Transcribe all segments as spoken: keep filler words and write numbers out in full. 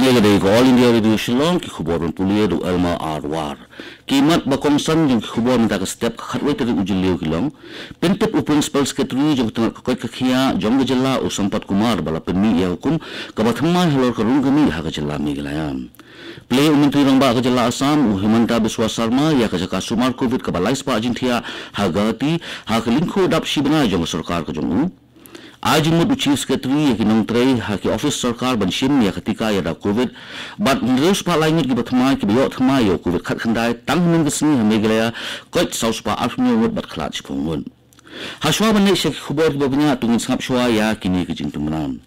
Ka dei ka All India Radio Shillong, ki khubor ban pule da u Elma Arwar. Ki mat ba kongsan jong ki khubor mynta ka step ka khatwei tarik u Jylliew ki long: pyntip u Principal Secretary jong ka tnat ka koit ka khiah jong ka jylla u Sampath Kumar ba la pynmih ïa ka hukum kaba thymmai halor ka rung ka miej ha ka jylla Meghalaya. Plie u Myntri Rangbah ka jylla Assam u Himanta Biswa Sarma ïa ka jaka sumar Covid kaba lai spah jingthiah ha Guwahati ha ka lyngkhuh dap shi bnai jong ka sorkar ka jong u. Ai jingmut u Chief Secretary ïa ki nongtrei ha ki office sorkar ban shim ïa ka tika ïada Covid bad hynriew spah lai ngut kiba thymmai, kiba ïoh thymmai ïa u Covid khatkhyndai tang hynnin ka sngi ha Meghalaya, koit saw spah arphew hynñiew ngut bad khlad shiphew ngut. Hashwa ban leit sha ki khubor kiba bniah, to ngin sngap shwa ïa kine ki jingtymmen.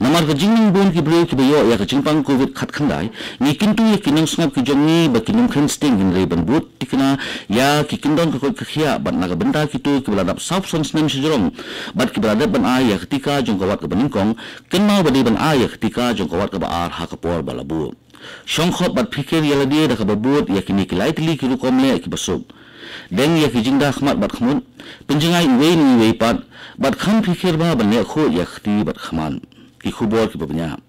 Namar ka jingmynbun ki briew kiba ïoh ïa ka jingpang Covid khatkhyndai, ngi kyntu ïa ki nongsngap ki jong ngi ba kin ym kheiñ sting hynrei ban bud tikna ïa ki kyndon ka koit ka khiah bad na ka bynta kito kiba la dap saw phew san snem shajrong bad kiba la dep ban ai ïa ka tika jong ka wat kaba nyngkong, kynmaw ba dei ban ai ïa ka tika jong ka wat kaba ar ha ka por ba la buh. Shongkhop bad phikir ïa lade da kaba bud ïa kine ki lai tylli ki rukom leh kiba suk. Deng ïa ki jingda khmat bad khmut, pynjngai iwei na iwei pat, bad kham phikir bha ban leh khuid ïa ka kti bad ka khmat. Ki khubor kiba bniah.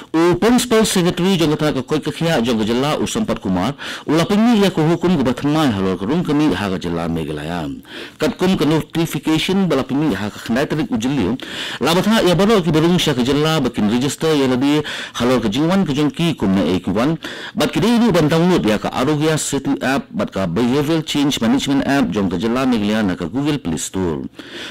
U Principal Secretary jong ka tnat ka koit ka khiah jong ka jylla u Sampath Kumar u la pynmih ïa ka hukum kaba thymmai halor ka rung ka miej ha ka jylla Meghalaya. Katkum ka notification ba la pynmih ha ka khyndai tarik u Jylliew, la bthah ïa baroh kiba rung sha ka jylla ba kin register ïa lade halor ka jingwan ka jong ki kumne ei ki wan, bad ki dei ruh ban download ïa ka Aarogya Setu app bad ka Behavioral Change Management app jong ka jylla Meghalaya na ka Google Play Store.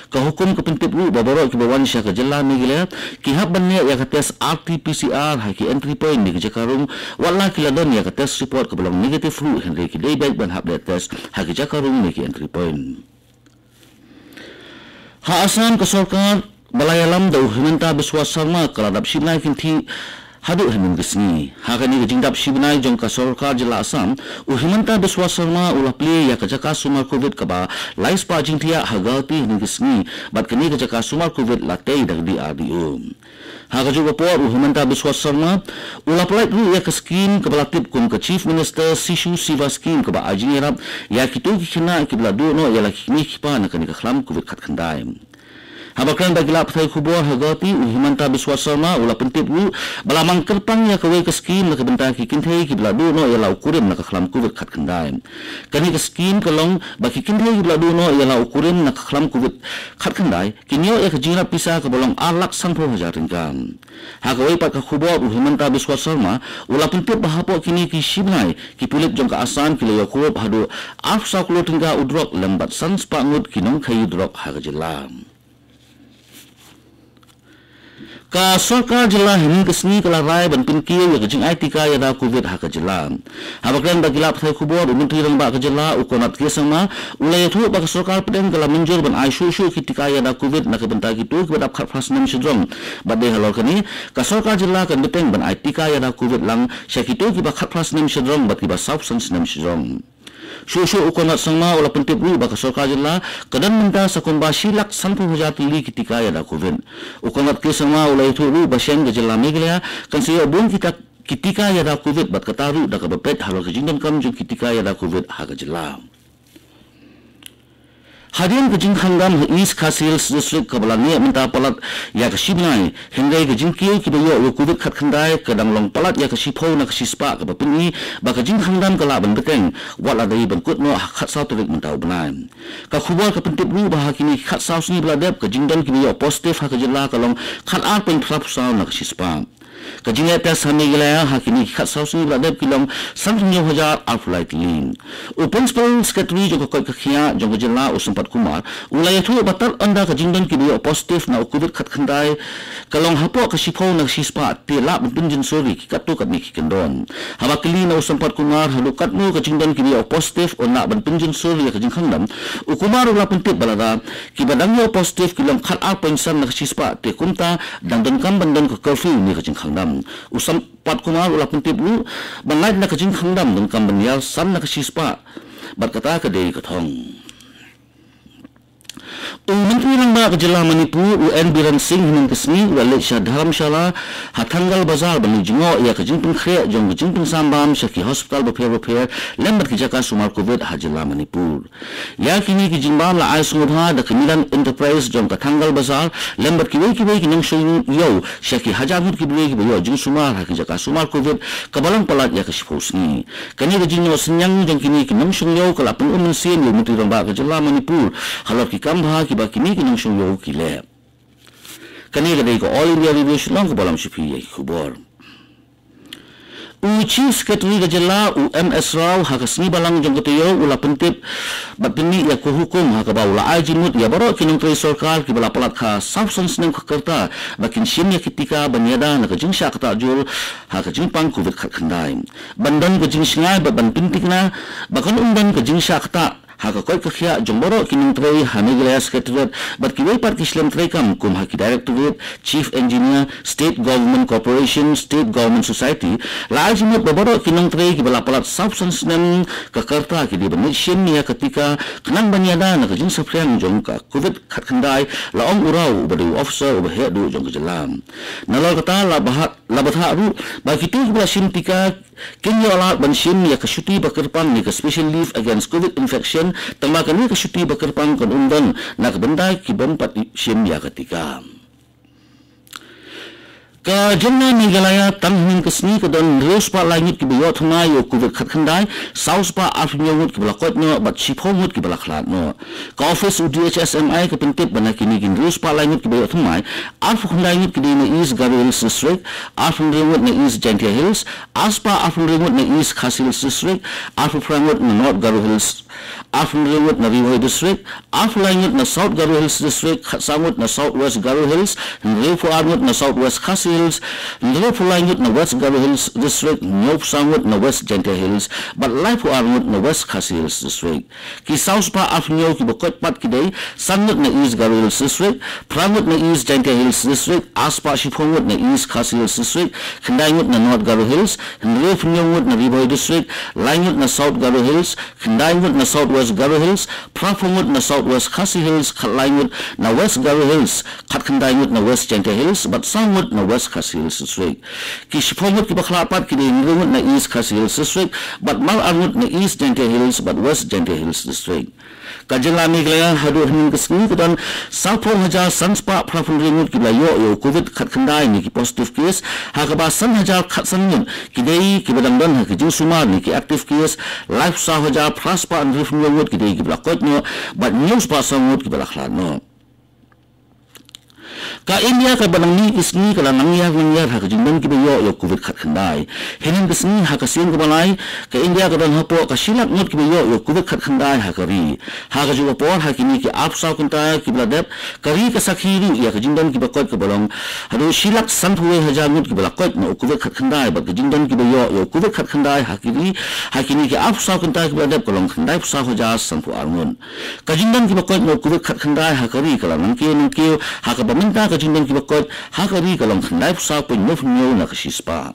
Ka hukum ka pyntip ruh ba baroh kiba wan sha ka jylla Meghalaya ki hap ban leh ïa ka test R T P C R ha ki entry point ne ki jaka rung, wat la ki la don ïa ka test report kaba long negative ruh hynrei ki dei beit ban hap leh test ha ki jaka rung ne ki entry point. Ha Assam, ka sorkar ba la ïalam da u Himanta Biswa Sarma ka la dap shi bnai kynthih haduh hynnin ka sngi. Ha kane ka jingdap shi bnai jong ka sorkar jylla Assam, u Himanta Biswa Sarma u la plie ïa ka jaka sumar Covid kaba lai spah jingthiah ha Guwahati hynnin ka sngi, bad kane ka jaka sumar Covid la tei da ka D R D O. Ha kajuh ka por, u Himanta Biswa Sarma u la pyllait ruh ïa ka skhim kaba la tip kum ka Chief Minister Sishu Seva Scheme kaba ai jingïarap ïa kito ki khynnah kiba la duh noh ïa la ki kmie ki kpa na kane ka khlam Covid khatkhyndai. Haba kren bad ki lad pathai khubor ha Guwahati, u Himanta Biswa Sarma u la pyntip ruh ba la mang kyrpang ïa kawei ka skhim na ka bynta ki kynthei kiba la duh noh ïa la u kurim na ka khlam Covid khatkhyndai. Kane ka skhim ka long ba ki kynthei kiba la duh noh ïa la u kurim na ka khlam Covid khatkhyndai kin ïoh ïa ka jingïarap pisa kaba long ar lak sanphew hajar tyngka. Ha kawei pat ka khubor, u Himanta Biswa Sarma u la pyntip ba hapoh kine ki shi bnai, ki pulit jong ka Assam ki la ïakob haduh arphew saw klur tyngka u drok lem bad san spah ngut ki nongkhaïi drok ha ka jylla. Ka sorkar jylla hynnin ka sngi ka la rai ban pynkiew ïa ka jingai tika ïada Covid ha ka jylla. Haba kren bad ki lad pathai khubor, u Myntri Rangbah ka jylla u Conrad K Sangma u la ïathuh ba ka sorkar pdeng ka la mynjur ban ai shuh shuh ki tika ïada Covid na ka bynta kito kiba dap khatphra snem shajrong. Bad dei halor kane, ka sorkar jylla kan bteng ban ai tika ïada Covid lang sha kito kiba khatphra snem shajrong bad kiba saw phew san snem shajrong. Shuh shuh u Conrad Sangma u la pyntip ruh ba ka sorkar jylla ka don mynta sa kumba shi lak sanphew hajar tylli ki tika ïada Covid. U Conrad K Sangma u la ïathuh ruh ba shen ka jylla Meghalaya kan sa ïoh bun kita ki tika ïada Covid bad kata ruh da kaba peit halor ka jingdonkam jong ki tika ïada Covid ha ka jylla. Hadien ka jingkhang dam ha East Khasi Hills District kaba la neh mynta palat ïa ka shi bnai, hynrei ka jingkiew kiba ïoh ïa u Covid khatkhyndai ka dang long palat ïa ka shiphew na ka shispah, kaba pyni ba ka jingkhang dam ka lah ban bteng wat la dei ban kut noh ha ka khatsaw tarik mynta u bnai. Ka khubor ka pyntip ruh ba ha kine ki khatsaw sngi ba la dep, ka jingdon kiba ïoh positive ha ka jylla ka long khatar point phra phew saw na ka shispah. Ka jingleh test ha Meghalaya ha kine ki khatsaw sngi ba la dep ki long sanphew hynñiew hajar arphew lai tylli. U Principal Secretary jong ka koit ka khiah jong ka jylla u Sampath Kumar u la ïathuh ba tad ynda ka jingdon kiba ïoh positive na u Covid khatkhyndai ka long hapoh ka shiphew na ka shispah, te lah ban pynjynsur ïa ki katto katne ki kyndon. Haba kylli na u Sampath Kumar haduh katno ka jingdon kiba ïoh positive yn lah ban pynjynsur ïa ka jingkhang dam, u Kumar u la pyntip ba lada kiba dang ïoh positive ki long khatar point san na ka shispah, te kumta dang donkam ban don ka curfew ne ka jingkhang dam. U Sampath Kumar u la pyntip ruh ba lait na ka jingkhang dam donkam ban ïar san na ka shispah, bad kata ka dei ka thong. U Myntri Rangbah ka Jylla Manipur, u N Biren Singh, hynnin ka sngi u la leit sha Dharamshala ha Thangal Bazar ban leit jngoh ïa ka jingpynkhreh jong ka jingpynsam bam sha ki hospital bapher bapher lem bad ki jaka sumar Covid ha Jylla Manipur. Ïa kine ki jingbam la ai sngewbha da ka Milan Enterprise jong ka Thangal Bazar lem bad kiwei kiwei ki nongshong ïew sha ki hajar ngut ki briew kiba ïoh jingsumar ha ki jaka sumar Covid kaba long palat ïa ka shiphew sngi. Kane ka jingnoh synñiang jong kine ki nongshong ïew ka la pynurlong mynsiem ïa u Myntri Rangbah ka Jylla Manipur halor ki kam bha kiba kine ki nongshong ïew ki leh. Kane ka dei ka All India Radio Shillong kaba lam sha phi ïa ki khubor. U Chief Secretary ka Jylla, u M S Rao, ha ka sngi Balang jong ka taïew u la pyntip bad pynmih ïa ka hukum ha kaba u la ai jingmut ïa baroh ki nongtrei sorkar kiba la palat khatsan snem ka rta ba kin shim ïa ki tika ban ïada na ka jingshah ktah jur ha ka jingpang Covid khatkhyndai. Ban don ka jingshngaiñ bad ban pyntikna ba kan ym don ka jingshah ktah ha ka koit ka khiah jong baroh ki nongtrei ha Meghalaya Secretariat bad kiwei pat ki shlem treikam kum ha ki Directorate, Chief Engineer, State Government Corporation, State Government Society, la ai jingmut ba baroh ki nongtrei kiba la palat sawphew san snem ka rta ki dei ban leit shim ïa ka tika khnang ban ïada na ka jingsaphriang jong ka Covid khatkhyndai, la ong u Rao uba dei u officer uba heh duh jong ka jylla. Nalor kata la bha, la bthah ruh ba kito kiba la shim tika kin ïoh lad ban shim ïa ka shuti ba kyrpang ne ka special leave against Covid infection, tangba kane ka shuti ba kyrpang kan ym don na ka bynta ki bym pat shim ïa ka tika. Ka Jylla Meghalaya tang hynnin ka sngi ka don hynriew spah lai ngut kiba ïoh thymmai ïa u Covid khatkhyndai, saw spah arphew hynñiew ngut kiba la koit noh bad shiphew ngut kiba la khlad noh. Ka office u D H S M I ka pyntip ba na kine ki hynriew spah lai ngut kiba ïoh thymmai, arphew khyndai ngut ki dei na East Garo Hills District, arphew hynriew ngut na East Jaintia Hills, ar spah arphew hynriew ngut na East Khasi Hills District, arphew phra ngut na North Garo Hills, arphew hynriew ngut na Ri Bhoi District, arphew lai ngut na South Garo Hills District, khatsaw ngut na South West Garo Hills, hynriewphew ar ngut na South West Khasi Hills, hynriewphew lai ngut na West Garo Hills District, hynñiewphew saw ngut na West Jaintia Hills, bad laiphew ar ngut na West Khasi Hills District. Ki saw spah arphew hynñiew kiba koit pat ki dei, san ngut na East Garo Hills District, phra ngut na East Jaintia Hills District, ar spah shiphew ngut na East Khasi Hills District, khyndai ngut na North Garo Hills, hynriewphew hynñiew ngut na Ri Bhoi District, lai ngut na South Garo Hills, khyndai ngut na South West Garo Hills, phraphew ngut na South West Khasi Hills, khatlai ngut na West Garo Hills, khatkhyndai ngut na West Jaintia Hills, bad saw ngut na West Khasi Hills District. Ki shiphew ngut kiba khlad pat ki dei hynriew ngut na East Khasi Hills District, bad mar ar ngut na East Jaintia Hills, bad West Jaintia Hills District. Ka Jylla Meghalaya haduh hynnin ka sngi ka don sawphew hajar san spah phraphew hynriew ngut kiba la ïoh ïa u Covid khatkhyndai ne ki positive case, ha kaba san hajar khatsan ngut ki dei kiba dang don ha ki jingsumar ne ki active case, laiphew saw hajar phra spah hynriewphew hynñiew ngut ki dei kiba la koit noh, bad hynñiew spah saw ngut kiba la khlad noh. Ka India kaba nang mih ki sngi ka la nang ïar nang ïar ha ka jingdon kiba ïoh ïa u Covid khatkhyndai. Hynnin ka sngi ha ka sien kaba lai, ka India ka don hapoh ka shi lak ngut kiba ïoh ïa u Covid khatkhyndai ha ka ri. Ha kajuh ka por ha kine ki arphew saw kynta kiba la dep, ka ri ka sakhi ruh ïa ka jingdon kiba koit kaba long haduh shi lak sanphew wei hajar ngut kiba la koit na u Covid khatkhyndai bad ka jingdon kiba ïoh ïa u Covid khatkhyndai ha ki ri ha kine ki arphew saw kynta kiba la dep ka long khyndaiphew saw hajar sanphew ar ngut. Ka jingdon kiba koit na u Covid khatkhyndai ha ka ri ka la nang kiew nang kiew, ha kaba mynta ka jingdon kiba koit ha ka ri ka long khyndaiphew saw point hynñiew na ka shispah.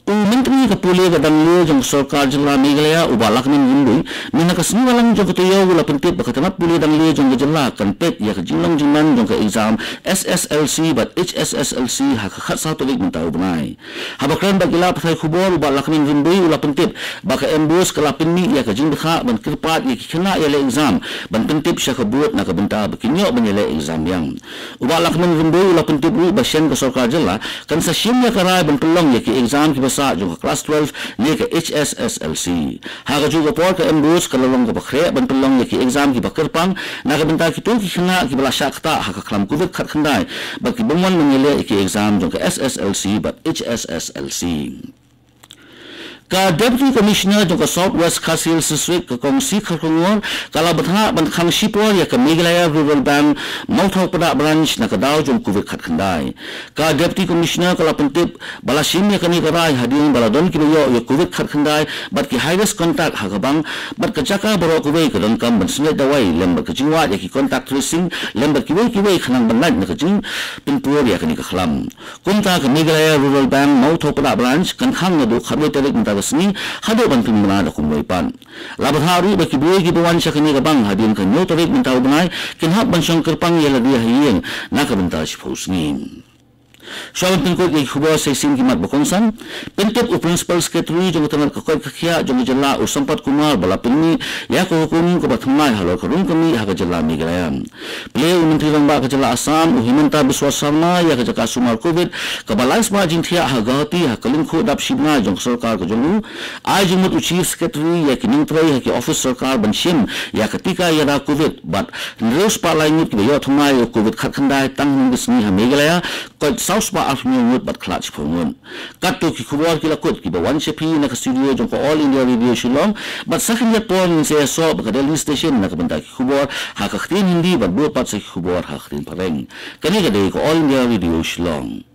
U Myntri ka pule ka dang lieh jong ka sorkar jylla Meghalaya, u Bah Lahkmen Rymbui, mynta ka sngi Balang jong ka taïew u la pyntip ba ka tnat pule dang lieh jong ka jylla kan peit ïa ka jinglong jingman jong ka exam S S L C bad H S S L C ha ka khatsaw tarik mynta u bnai. Haba kren bad ki lad pathai khubor, u Bah Lahkmen Rymbui u la pyntip ba ka MBOSE ka la pynmih ïa ka jingbthah ban kyrpad ïa ki khynnah ïaleh exam ban pyntip sha ka board na ka bynta ba kin ïoh ban ïaleh exam biang. U Bah Lahkmen Rymbui u la pyntip ruh ba shen ka sorkar jylla kan sa shim ïa ka rai ban pynlong ïa ki exam kiba sah jong ka klas twelve ne ka H S S L C. Ha kajuh ka por, ka MBOSE ka la long kaba khreh ban pynlong ïa ki exam kiba kyrpang na ka bynta kito ki khynnah kiba la shah ktah ha ka khlam Covid khatkhyndai bad ki bym wan ban ïaleh ïa ki exam jong ka S S L C bad H S S L C. Ka Deputy Commissioner jong ka South West Khasi Hills District, ka Kong C Kharkongor, ka la bthah ban khang shipor ïa ka Meghalaya Rural Bank Mawthaw Padap Branch na ka daw jong Covid khatkhyndai. Ka Deputy Commissioner ka la pyntip ba la shim ïa kane ka rai hadien ba la don kiba ïoh ïa Covid khatkhyndai bad ki high risk contact ha ka bank, bad ka jaka baroh kawei ka donkam ban sngewthuh dawai lem bad ka jingwad ïa ki contact tracing lem bad kiwei kiwei khnang ban lait na ka jingpynpur ïa kane ka khlam. Kumta ka Meghalaya Rural Bank Mawthaw Padap Branch kan khang naduh khatwei tarik mynta ka sngi haduh ban pynbna da kumwei pat. La bthah ruh ba ki briew kiba wan sha kane ka bank hadien ka hynñiew tarik mynta u bnai kin hap ban shong kyrpang ïa lade ha ïing na ka bynta shiphew sngi. Shuwa ban pynkut ïa ki khubor sa shisien ki mat ba kongsan. Pyntip u Principal Secretary jong ka tnat ka koit ka khiah jong ka jylla u Sampath Kumar ba la pynmih ïa ka hukum kaba thymmai halor ka rung ka mih ha ka jylla Meghalaya. Plie u Myntri Rangbah ka jylla Assam u Himanta Biswa Sarma ïa ka jaka sumar Covid kaba lai spah jingthiah ha Guwahati ha ka lyngkhuh dap shibnai jong ka sorkar ka jong u. Ai jingmut u Chief Secretary ïa ki nongtrei ha ki office sorkar ban shim ïa ka tika ïada Covid bad hynriew spah lai ngut kiba ïoh thymmai ïa u Covid khatkhyndai tang hynnin ka sngi ha Meghalaya, koit saw spah arphew hynñiew ngut bad khlad shiphew ngut. Katto ki khubor ki la kut kiba wan sha phi na ka studio jong ka All India Radio Shillong, bad sa khyndiat por ngin sa ïasoh bad ka Delhi Station na ka bynta ki khubor ha ka ktien Hindi bad bud pat sa ki khubor ha ka ktien Phareng. Kane ka dei ka All India Radio Shillong.